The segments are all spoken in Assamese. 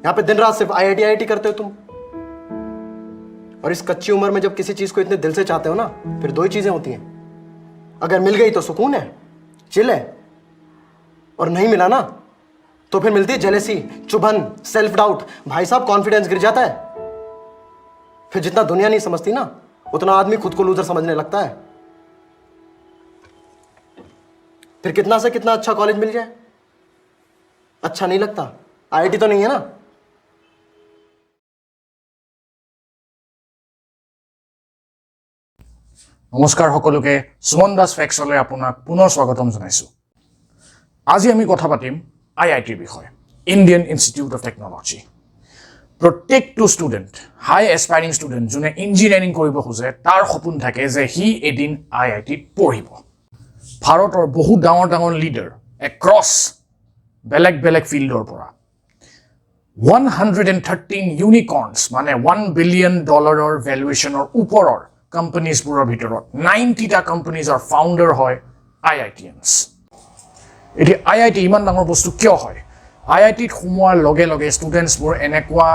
यहाँ पे दिन रात सिर्फ आईआईटी आईआईटी करते हो तुम। और इस कच्ची उम्र में जब किसी चीज को इतने दिल से चाहते हो ना, फिर दो ही चीजें होती हैं। अगर मिल गई तो सुकून है, चिल है, और नहीं मिला ना तो फिर मिलती है जेलेसी, चुभन, सेल्फ डाउट। भाई साहब, कॉन्फिडेंस गिर जाता है। फिर जितना दुनिया नहीं समझती ना, उतना आदमी खुद को लूजर समझने लगता है। फिर कितना से कितना अच्छा कॉलेज मिल जाए, अच्छा नहीं लगता। आईआईटी तो नहीं है ना। নমস্কাৰ সকলোকে, সুমন দাস ফেক্সলৈ আপোনাক পুনৰ স্বাগতম জনাইছোঁ। আজি আমি কথা পাতিম আই আই টিৰ বিষয়ে, ইণ্ডিয়ান ইনষ্টিটিউট অফ টেকন'লজি। প্ৰত্যেকটো ষ্টুডেণ্ট, হাই এছপাইৰিং ষ্টুডেণ্ট, যোনে ইঞ্জিনিয়াৰিং কৰিব খোজে, তাৰ সপোন থাকে যে সি এদিন আই আই টিত পঢ়িব। ভাৰতৰ বহুত ডাঙৰ ডাঙৰ লিডাৰ এক্ৰছ বেলেগ বেলেগ ফিল্ডৰ পৰা 113 ইউনিকৰ্ণছ, মানে 1 বিলিয়ন ডলাৰৰ ভেলুৱেশ্যনৰ ওপৰৰ কোম্পানীজবোৰৰ ভিতৰত 90টা কোম্পানীজৰ ফাউণ্ডাৰ হয় আই আই টিয়ানছ। এতিয়া আই I T ইমান ডাঙৰ বস্তু কিয় হয়? আই আই টিত সোমোৱাৰ লগে লগে ষ্টুডেণ্টছবোৰ এনেকুৱা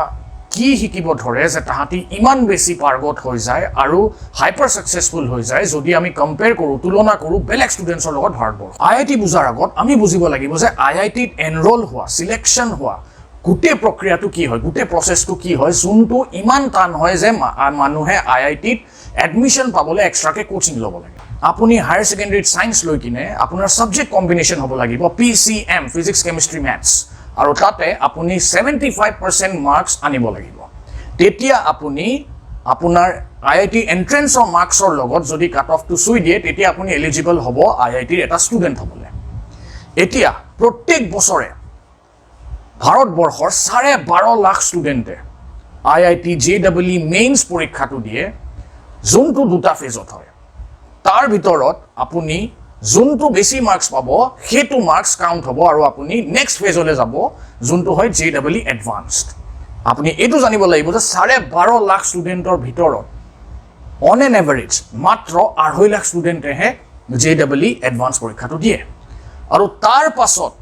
কি শিকিব ধৰে যে তাহাঁতি ইমান বেছি পাৰ্গত হৈ যায় আৰু হাইপাৰ ছাকচেছফুল হৈ যায়, যদি আমি কম্পেয়াৰ কৰোঁ, তুলনা কৰোঁ বেলেগ ষ্টুডেণ্টছৰ লগত ভাৰতবৰ্ষ? আই I T বুজাৰ আগত আমি বুজিব লাগিব যে আই আই টিত এনৰোল হোৱা, চিলেকশ্যন হোৱা গোটেই প্ৰক্ৰিয়াটো কি হয়, গোটেই প্ৰচেছটো কি হয়, যোনটো ইমান টান হয় যে মানুহে আই আই টিত এডমিশ্যন পাবলৈ এক্সট্ৰাকৈ কোচিং ল'ব লাগে। আপুনি হায়াৰ ছেকেণ্ডেৰীত ছায়েন্স লৈ কিনে আপোনাৰ ছাবজেক্ট কম্বিনেশ্যন হ'ব লাগিব PCM, physics, chemistry, maths, আৰু তাতে আপুনি 75% মাৰ্কছ আনিব লাগিব। তেতিয়া আপুনি আপোনাৰ আই I T এণ্ট্ৰেঞ্চৰ মাৰ্কছৰ লগত যদি কাট অফটো চুই দিয়ে, তেতিয়া আপুনি এলিজিবল হ'ব আই আই টিৰ এটা ষ্টুডেণ্ট হ'বলৈ। এতিয়া প্ৰত্যেক বছৰে ভাৰতবৰ্ষৰ 12.5 লাখ ষ্টুডেণ্টে আই I T J double E mains পৰীক্ষাটো দিয়ে, যোনটো দুটা ফেজত হয়। তাৰ ভিতৰত আপুনি যোনটো বেছি মাৰ্কছ পাব, সেইটো মাৰ্কছ কাউণ্ট হ'ব আৰু আপুনি নেক্সট ফেজলৈ যাব, যোনটো হয় জে ডাবল ই এডভান্সড। আপুনি এইটো জানিব লাগিব যে 12.5 লাখ ষ্টুডেণ্টৰ ভিতৰত অন এন এভাৰেজ মাত্ৰ 2.5 লাখ ষ্টুডেণ্টেহে জে ডাবল ই এডভান্স পৰীক্ষাটো দিয়ে আৰু তাৰ পাছত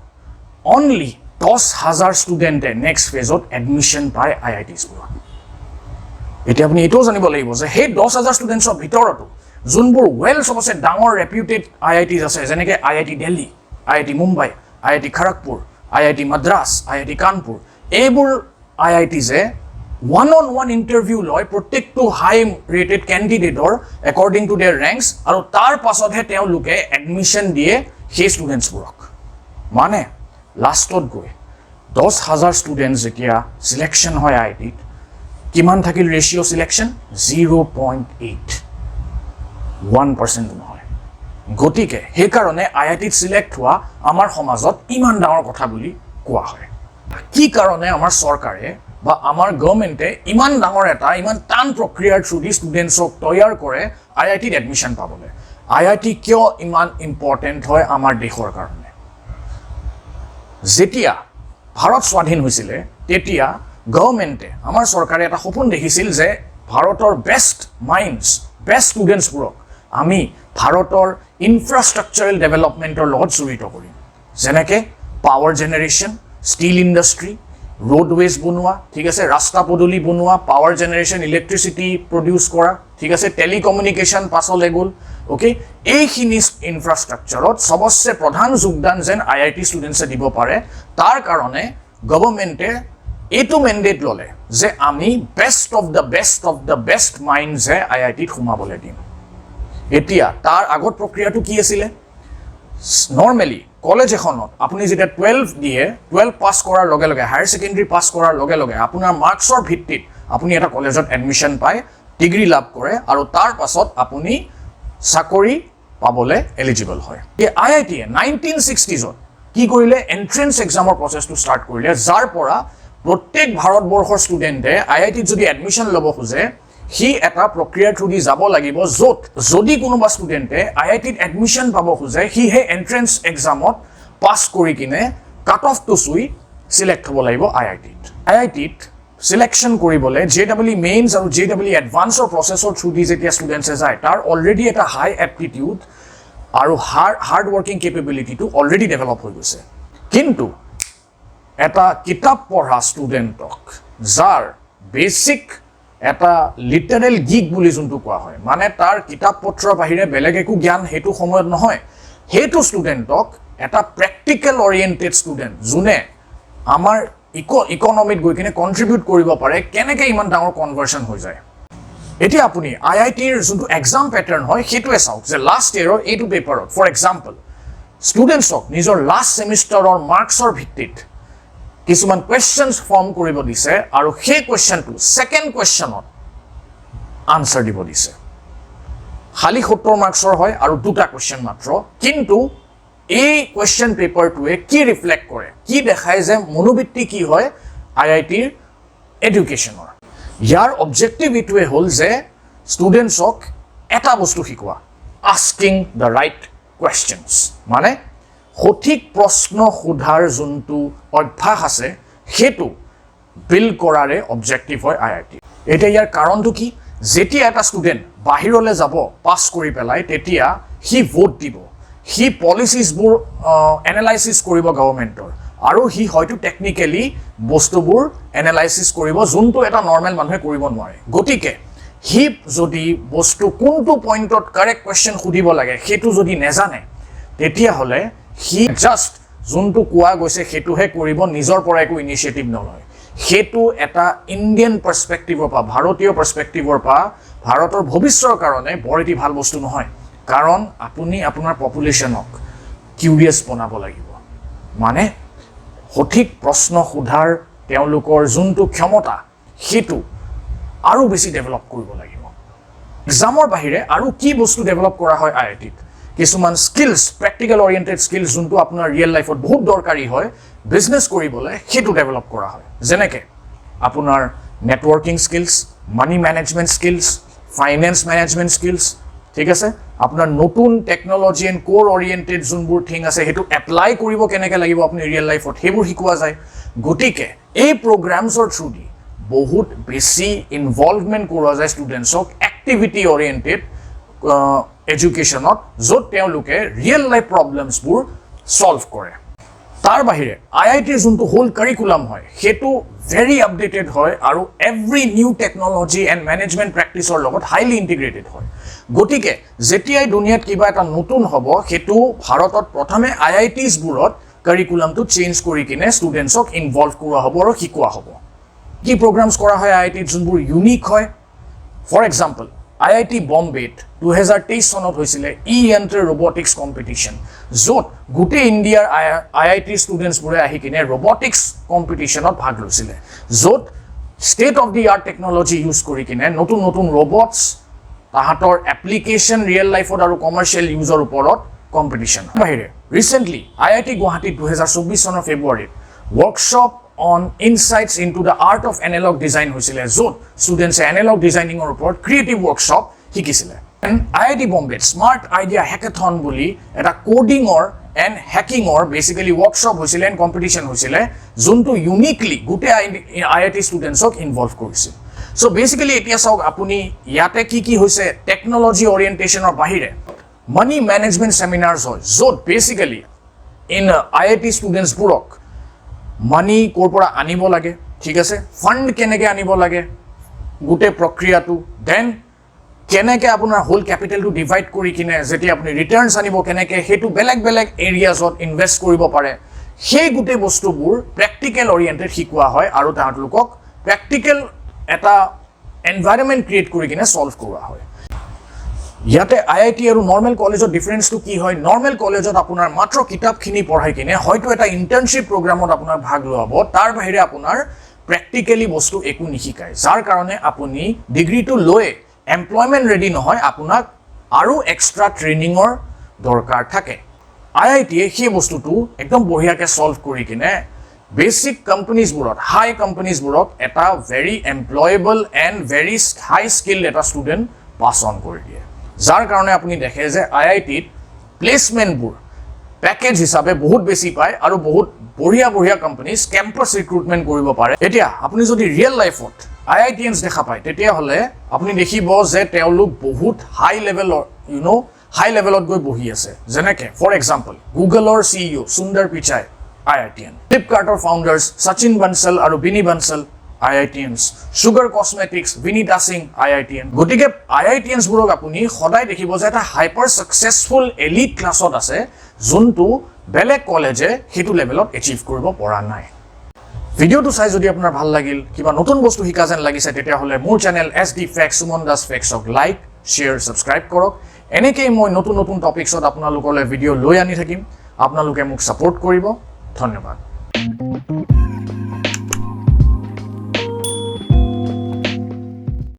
অনলি 10,000 ষ্টুডেণ্টে নেক্সট ফেজত এডমিশ্যন পায় আই আই টিছবোৰত। এতিয়া আপুনি এইটোও জানিব লাগিব যে সেই 10,000 ষ্টুডেণ্টছৰ ভিতৰতো যোনবোৰ ৱেল চবচে ডাঙৰ ৰেপিউটেড আই আই টিজ আছে, যেনেকৈ আই I T Delhi, I I T Mumbai, I I T Kharagpur, I I T Madras, I I T Kanpur, এইবোৰ আই আই টিজে ওৱান অন ওৱান ইণ্টাৰভিউ লয় প্ৰত্যেকটো হাই ৰেটেড কেণ্ডিডেটৰ একৰ্ডিং টু there ৰেংকছ আৰু তাৰ পাছতহে তেওঁলোকে এডমিশ্যন দিয়ে সেই ষ্টুডেণ্টছবোৰক। মানে লাষ্টত গৈ 10,000 ষ্টুডেণ্টছ যেতিয়া চিলেকশ্যন হয় আই আই টিত, কিমান থাকিল ৰেচিঅ' চিলেকশ্যন? 0.81% নহয়। গতিকে সেইকাৰণে আই আই টিত চিলেক্ট হোৱা আমাৰ সমাজত ইমান ডাঙৰ কথা বুলি কোৱা হয়। কি কাৰণে আমাৰ চৰকাৰে বা আমাৰ গভৰ্ণমেণ্টে ইমান ডাঙৰ এটা, ইমান টান প্ৰক্ৰিয়াৰ থ্ৰুদি ষ্টুডেণ্টছক তৈয়াৰ কৰে আই আই টিত এডমিশ্যন পাবলৈ? আই I T কিয় ইমান ইম্পৰ্টেণ্ট হয় আমাৰ দেশৰ কাৰণে? যেতিয়া ভাৰত স্বাধীন হৈছিলে, তেতিয়া গভৰ্ণমেণ্টে, আমাৰ চৰকাৰে এটা সপোন দেখিছিল যে ভাৰতৰ বেষ্ট মাইণ্ডছ, বেষ্ট ষ্টুডেণ্টছবোৰক আমি ভাৰতৰ ইনফ্ৰাষ্ট্ৰাকচাৰেল ডেভেলপমেণ্টৰ লগত জড়িত কৰিম, যেনেকৈ power generation, steel industry, roadways বনোৱা, ঠিক আছে, ৰাস্তা পদূলি বনোৱা, পাৱাৰ জেনেৰেশ্যন, ইলেক্ট্ৰিচিটি প্ৰডিউচ কৰা, ঠিক আছে, টেলিকমিউনিকেশ্যন পাছলৈ গ'ল, অ'কে, এইখিনি ইনফ্ৰাষ্ট্ৰাকচাৰত চবতছে প্ৰধান যোগদান যেন আই I T ষ্টুডেণ্টছে দিব পাৰে। তাৰ কাৰণে গভৰ্ণমেণ্টে এইটো মেণ্ডেট ল'লে যে আমি best of the best of the best মাইণ্ডছে I আই টিত সোমাবলৈ দিম। এতিয়া তাৰ আগত প্ৰক্ৰিয়াটো কি আছিলে? নৰ্মেলি কলেজ এখনত আপুনি যেতিয়া 12 দিয়ে, 12 পাছ কৰাৰ লগে লগে, হায়াৰ ছেকেণ্ডেৰী পাছ কৰাৰ লগে লগে আপোনাৰ মাৰ্কছৰ ভিত্তিত আপুনি এটা কলেজত এডমিশ্যন পায়, ডিগ্ৰী লাভ কৰে আৰু তাৰ পাছত আপুনি চাকৰি পাবলৈ এলিজিবল হয়। এই আই আই টিয়ে 1960ত কি কৰিলে? এণ্ট্ৰেঞ্চ এক্সামৰ প্ৰচেছটো ষ্টাৰ্ট কৰিলে, যাৰ পৰা প্ৰত্যেক ভাৰতবৰ্ষৰ ষ্টুডেণ্টে আই আই টিত যদি এডমিশ্যন ল'ব খোজে, সি এটা প্ৰক্ৰিয়াৰ থ্ৰুদি যাব লাগিব, য'ত যদি কোনোবা ষ্টুডেণ্টে আই আই টিত এডমিশ্যন পাব খোজে, সি সেই এণ্ট্ৰেঞ্চ এক্সামত পাছ কৰি কিনে কাট অফটো চুই চিলেক্ট হ'ব লাগিব আই আই টিত। আই আই টিত চিলেকশ্যন কৰিবলৈ জে ডাবল ই মেইনছ আৰু জে ডাবল ই এডভান্সৰ প্ৰচেছৰ থ্ৰু দি যেতিয়া ষ্টুডেণ্টছে যায়, তাৰ অলৰেডি এটা হাই এপ্টিটিউড আৰু হাৰ্ড ৱৰ্কিং কেপেবিলিটিটো অলৰেডি ডেভেলপ হৈ গৈছে। কিন্তু এটা কিতাপ পঢ়া ষ্টুডেণ্টক, যাৰ বেচিক এটা লিটাৰেল গীক বুলি যোনটো কোৱা হয়, মানে তাৰ কিতাপ পত্ৰৰ বাহিৰে বেলেগ একো জ্ঞান সেইটো সময়ত নহয়, সেইটো ষ্টুডেণ্টক এটা প্ৰেক্টিকেল অৰিয়েণ্টেড ষ্টুডেণ্ট, যোনে আমাৰ ইকনমিত গৈ কিনে কণ্ট্ৰিবিউট কৰিব পাৰে, কেনেকৈ ইমান ডাঙৰ কনভাৰ্চন হৈ যায়? এতিয়া আপুনি আইআইটিৰ যোনটো এক্সাম পেটাৰ্ণ হয়, সেইটোৱে চাওক যে লাষ্ট ইয়েৰৰ এইটো পেপাৰত, ফৰ এক্সাম্পল, ষ্টুডেণ্টছক নিজৰ লাষ্ট ছেমিষ্টাৰৰ মাৰ্কছৰ ভিত্তিত কিছুমান কুৱেশ্যনছ ফৰ্ম কৰিব দিছে আৰু সেই কুৱেশ্যনটো ছেকেণ্ড কুৱেশ্যনত আনচাৰ দিব দিছে। খালী 70 মাৰ্কছৰ হয় আৰু দুটা কুৱেশ্যন মাত্ৰ। কিন্তু এই কুৱেশ্যন পেপাৰটোৱে কি ৰিফ্লেক্ট কৰে, কি দেখায় যে মনোবৃত্তি কি হয় আইআইটিৰ এডুকেশ্যনৰ? ইয়াৰ অবজেক্টিভ এইটোৱে হ'ল যে ষ্টুডেণ্টছক এটা বস্তু শিকোৱা, আস্কিং the right questions, মানে সঠিক প্ৰশ্ন সোধাৰ যোনটো অভ্যাস আছে, সেইটো বিল্ড কৰাৰে অবজেক্টিভ হয় আইআইটি। এতিয়া ইয়াৰ কাৰণটো কি? যেতিয়া এটা ষ্টুডেণ্ট বাহিৰলৈ যাব পাছ কৰি পেলাই, তেতিয়া সি ভোট দিব, সি পলিচিছবোৰ এনালাইচিছ কৰিব গভৰ্ণমেণ্টৰ আৰু সি হয়তো টেকনিকেলি বস্তুবোৰ এনালাইচিছ কৰিব, যোনটো এটা নৰ্মেল মানুহে কৰিব নোৱাৰে। গতিকে সি যদি বস্তু কোনটো পইণ্টত কাৰেক্ট কুৱেশ্যন সুধিব লাগে, সেইটো যদি নেজানে, তেতিয়াহ'লে সি জাষ্ট যোনটো কোৱা গৈছে সেইটোহে কৰিব, নিজৰ পৰা একো ইনিচিয়েটিভ নলয়। সেইটো এটা ইণ্ডিয়ান পাৰ্চপেক্টিভৰ পৰা, ভাৰতীয় পাৰ্চপেক্টিভৰ পৰা, ভাৰতৰ ভৱিষ্যৰ কাৰণে বৰ এটি ভাল বস্তু নহয়। কাৰণ আপুনি আপোনাৰ পপুলেশ্যনক কিউৰিয়াছ বনাব লাগিব, মানে সঠিক প্ৰশ্ন সোধাৰ তেওঁলোকৰ যোনটো ক্ষমতা, সেইটো আৰু বেছি ডেভেলপ কৰিব লাগিব। এক্সামৰ বাহিৰে আৰু কি বস্তু ডেভেলপ কৰা হয় আইআইটিত? কিছুমান স্কিলছ, প্ৰেক্টিকেল অৰিয়েণ্টেড স্কিলছ, যোনটো আপোনাৰ ৰিয়েল লাইফত বহুত দৰকাৰী হয় বিজনেছ কৰিবলৈ, সেইটো ডেভেলপ কৰা হয়। যেনেকৈ আপোনাৰ networking skills, money management skills, finance management skills, ঠিক আছে, আপোনাৰ নতুন টেকন'লজি এণ্ড ক'ৰ অৰিয়েণ্টেড যোনবোৰ থিং আছে, সেইটো এপ্লাই কৰিব কেনেকৈ লাগিব আপুনি ৰিয়েল লাইফত, সেইবোৰ শিকোৱা যায়। গতিকে এই প্ৰগ্ৰামছৰ থ্ৰুদি বহুত বেছি ইনভলভমেণ্ট কৰোৱা যায় ষ্টুডেণ্টছক এক্টিভিটি অৰিয়েণ্টেড এডুকেশ্যনত, য'ত তেওঁলোকে ৰিয়েল লাইফ প্ৰব্লেমছবোৰ ছল্ভ কৰে। তাৰ বাহিৰে আইআইটিৰ যোনটো হোল কাৰিকুলাম হয়, সেইটো ভেৰি আপডেটেড হয় আৰু every new technology and management প্ৰেক্টিছৰ লগত হাইলি ইণ্টিগ্ৰেটেড হয়। গতিকে যেতিয়াই দুনিয়াত কিবা এটা নতুন হ'ব, সেইটো ভাৰতত প্ৰথমে আইআইটিছবোৰত কাৰিকুলামটো চেঞ্জ কৰি কিনে ষ্টুডেণ্টছক ইনভলভ কৰোৱা হ'ব আৰু শিকোৱা হ'ব। কি প্ৰগ্ৰামছ কৰা হয় আইআইটিত যোনবোৰ ইউনিক হয়? ফৰ এক্সাম্পল, আইআইটি বম্বেত 2023 চনত হৈছিলে ই এণ্টাৰ ৰবটিক্স কম্পিটিশ্যন, য'ত গোটেই ইণ্ডিয়াৰ আইআইটিৰ ষ্টুডেণ্টছবোৰে আহি কিনে ৰবটিক্স কম্পিটিশ্যনত ভাগ লৈছিলে, য'ত state of the art technology use কৰি কিনে নতুন নতুন ৰবটছ, তাহাঁতৰ এপ্লিকেশ্যন ৰিয়েল লাইফত আৰু কমাৰ্চিয়েল ইউজৰ ওপৰত কম্পিটিশ্যন। বাহিৰে ৰিচেণ্টলি আইআইটি গুৱাহাটীত 2024 চনৰ ফেব্ৰুৱাৰীত workshop on insights into the art of analog design হৈছিলে, য'ত ষ্টুডেণ্টছে এনালগ ডিজাইনিঙৰ ওপৰত ক্ৰিয়েটিভ ৱৰ্কশ্বপ শিকিছিলে। আইআইটি বম্বেত স্মাৰ্ট আইডিয়া হেকেথন বুলি এটা ক'ডিঙৰ এণ্ড হেকিঙৰ বেচিকেলি ৱৰ্কশ্বপ হৈছিলে এণ্ড কম্পিটিশ্যন হৈছিলে, যোনটো ইউনিকলি গোটেই আইআইটি ষ্টুডেণ্টছক ইনভলভ কৰিছিল। চ' বেচিকেলি এতিয়া চাওক আপুনি ইয়াতে কি কি হৈছে। টেকন'লজি অৰিয়েণ্টেশ্যনৰ বাহিৰে মানি মেনেজমেণ্ট ছেমিনাৰ্ছ হয়, য'ত বেচিকেলি ইন আইআইটি ষ্টুডেণ্টছবোৰক মানি ক'ৰ পৰা আনিব লাগে, ঠিক আছে, ফাণ্ড কেনেকৈ আনিব লাগে, গোটেই প্ৰক্ৰিয়াটো, then কেনেকৈ আপোনাৰ হোল কেপিটেলটো ডিভাইড কৰি কিনে যেতিয়া আপুনি ৰিটাৰ্ণছ আনিব কেনেকৈ, সেইটো বেলেগ বেলেগ এৰিয়াজত ইনভেষ্ট কৰিব পাৰে, সেই গোটেই বস্তুবোৰ প্ৰেক্টিকেল অৰিয়েণ্টেড শিকোৱা হয় আৰু তাহাঁতলোকক প্ৰেক্টিকেল এটা এনভাইৰনমেণ্ট ক্ৰিয়েট কৰি কিনে ছল্ভ কৰোৱা হয়। ইয়াতে আইআইটি আৰু নৰ্মেল কলেজত ডিফাৰেঞ্চটো কি হয়? নৰ্মেল কলেজত আপোনাৰ মাত্ৰ কিতাপখিনি পঢ়াই কিনে হয়তো এটা ইণ্টাৰ্ণশ্বিপ প্ৰগ্ৰামত আপোনাৰ ভাগ লোৱাব, তাৰ বাহিৰে আপোনাৰ প্ৰেক্টিকেলি বস্তু একো নিশিকায়, যাৰ কাৰণে আপুনি ডিগ্ৰীটো লৈ এমপ্লয়মেণ্ট ৰেডি নহয়, আপোনাক আৰু এক্সট্ৰা ট্ৰেইনিঙৰ দৰকাৰ থাকে। আইআইটিয়ে সেই বস্তুটো একদম বঢ়িয়াকৈ ছল্ভ কৰি কিনে বেচিক কোম্পানীজবোৰত, হাই কোম্পানীজবোৰক এটা very employable and very high skill এটা ষ্টুডেণ্ট পাছ অন কৰি দিয়ে, যাৰ কাৰণে আপুনি দেখে যে আইআইটিত প্লেচমেণ্টবোৰ পেকেজ হিচাপে বহুত বেছি পায় আৰু বহুত বঢ়িয়া বঢ়িয়া কোম্পানীজ কেম্পাছ ৰিক্ৰুটমেণ্ট কৰিব পাৰে। এতিয়া আপুনি যদি ৰিয়েল লাইফত আইআইটিএনছ দেখা পায়, তেতিয়াহ'লে আপুনি দেখিব যে তেওঁলোক বহুত হাই লেভেলৰ, হাই লেভেলত গৈ বহি আছে। যেনেকৈ ফৰ এক্সাম্পল, গুগলৰ চিইঅ সুন্দৰ পিচাই। আইআইটিএন। ফ্লিপকাৰ্টৰ ফাউণ্ডাৰ্ছ শচীন বনচল আৰু বিনি Bansal আইআইটিএনছ, sugar cosmetics Binita Singh IITian. গতিকে আইআইটিএনছবোৰক আপুনি সদায় দেখিব যে এটা হাইপাৰ ছাকচেছফুল এলিট ক্লাছত আছে, যোনটো বেলেগ কলেজে সেইটো লেভেলত এচিভ কৰিব পৰা নাই। ভিডিঅ'টো চাই যদি আপোনাৰ ভাল লাগিল, কিবা নতুন বস্তু শিকা যেন লাগিছে, তেতিয়াহ'লে মোৰ channel S D facts, Suman Das ফেক্সক লাইক, শ্বেয়াৰ, ছাবস্ক্ৰাইব কৰক। এনেকেই মই নতুন নতুন টপিক্সত আপোনালোকলৈ ভিডিঅ' লৈ আনি থাকিম। আপোনালোকে মোক ছাপোৰ্ট কৰিব। ধন্যবাদ।